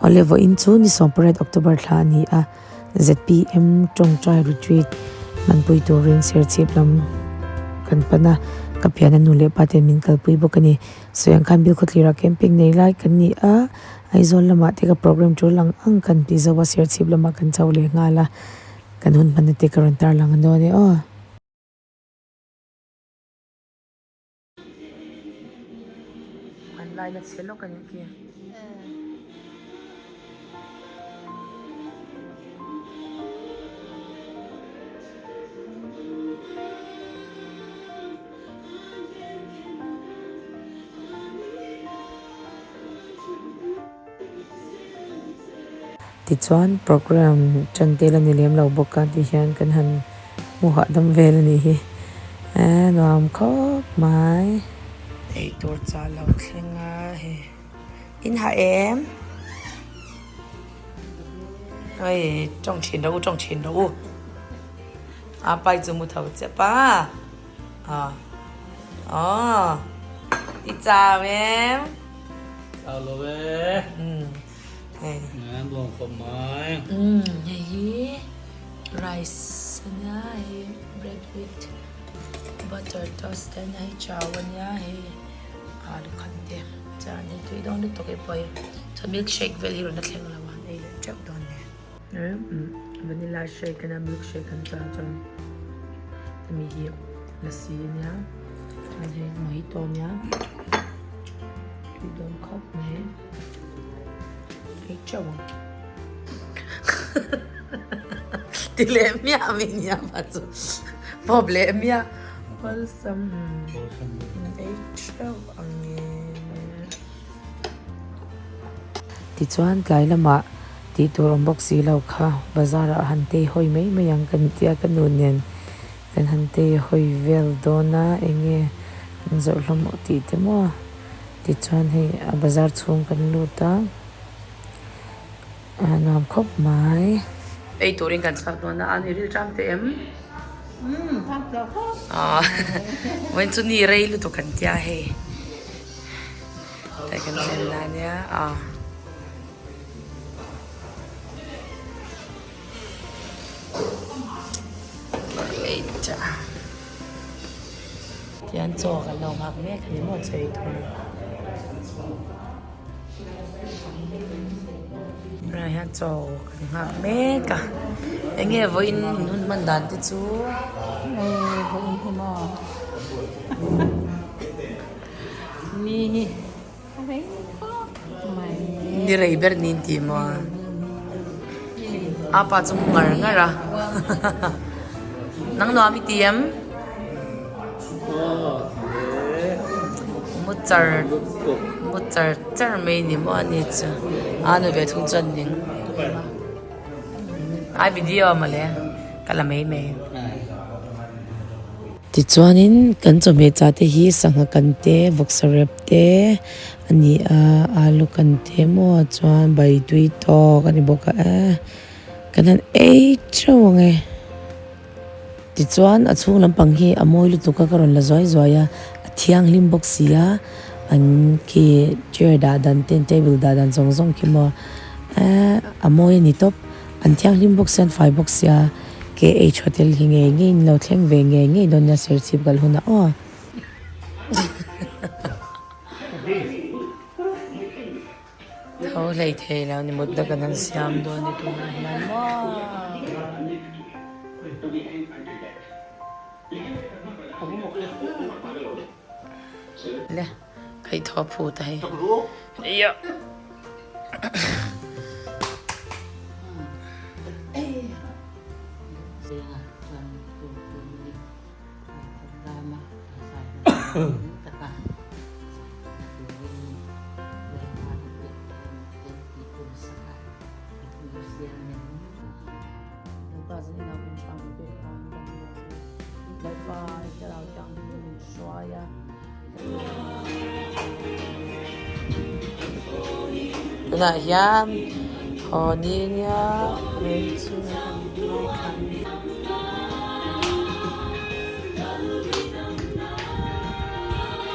Awle vawiin chu ni sawmpariat October thla a ni a, zpm tawngtai retreat hmanpui turin Serchhip lam kan pan a, ka pian a nu leh pa ten min kalpui bawk a ni. Sawi ang khan Bilkhawthlirah camping nei lai kan ni a, Aizawl lamah te ka program tul ang ang kan ti zo a, Serchhip lamah kan chho leh nghal a, kan hun hmanna te ka rawn tarlang a dawn e aw. An laina chhe lawk a nih khi. Tichuan program tan tel a ni lem lo bawk a ti hian kan han hmu hahdam vel a nih hi eh nuam khawp mai. Eitur chah lo thleng a hei in ha em? Hei tawng thin rawh u tawng thin rawh u a pai chu mu tho chep a. Aw aw i chau em? Chau lo e. Hei. An lawm khawp mai. Hei hi rice ania hei bread with butter toast ania hei chau ania hei alu khan te chuan hei tui dawn lutuk e pawh hi chuan milkshake vel hi rawn la thleng lo a an ei leh teuh dawn nen. Vanilla shake ania milk shake an chuan chuan hemi hi lassi ania chuan hei mojito ania tui dawn khawp mai ei teuh ang ti leh miah mi nia pa chu pawp leh miah awlsam ei teuh ang nge tichuan tlai lamah. Tih tur awm bawk si lo kha bazar ah han tei hawi mai mai ang kan tia ka nu nen kan han tei hawi vel dawn a enge an zawrh hlawm aw tih te maw tichuan hei a bazar chhung kan lut a a nuam khawp mai. Ei turin kan chhuak dawn a a ni rilṭam teh em? Aw vawiin chu ni rei lutuk kan tia hei tlai kan thlen la nia aw. Tihian chaw kan lo nghak mek a ni maw chaw ei tur tunah hian chaw kan nghak mek a eng nge vawiin in hun hman dan te chu vawiin hi maw ni hi. Ni rei ber niin tih maw a? Apa chu mu ngar ngar a. Nang nuam i ti em? Mu char mu char char mai ni maw ani chu. A nu ve thung chuan ning. Ai video mawle ka la mai mai. Tichuanin kan chawhmeh chah te hi sangha kan te vawksa rep te a ni a alu kan te maw chuan bai tui tawk a ni bawk a eh kan han ei theuh ang e. Tichuan a chhung lampang hi a mawi lutuk a ka rawn la zuai zuai a a thianghlim bawk si a an khi chair dah dan te table dah dan zawng zawng khi maw eh a mawi a ni tawp an thianghlim bawk sia an fai bawk sia. KH Hotel hi ngei ngei in lo thleng ve ngei ngei dawn nia Serchhip kal hunah aw. Tho hlei thei lo ni mutna kan han siam dawn ni tunah hian maw. Le kai tho phu ta hei. Iya. Tunah hian haw ni nia hei chu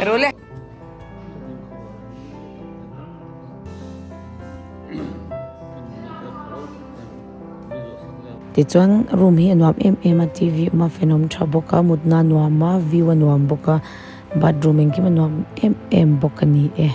Rule. Tichuan room hi a nuam em em a T V awm a fan awm tha bawk a mutna a nuam a view a nuam bawk a bathroom engkim a nuam em em bawk a ni e.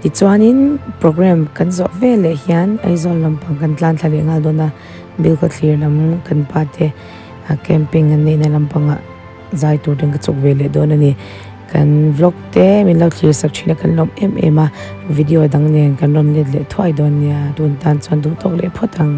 Tichuanin program kan zawh veleh hian Aizawl lampang kan tlan thla leh nghal dawn a, Bilkhawthlir lam kan pa te camping an neihna lampangah zai tur ten ka chawk ve leh dawn a ni. Kan vlog te min lo thlir sak thin a kan lawm em em a, video dang nen kan rawn let leh thuai dawn nia, tun tan chuan duh tawk leh phawt ang.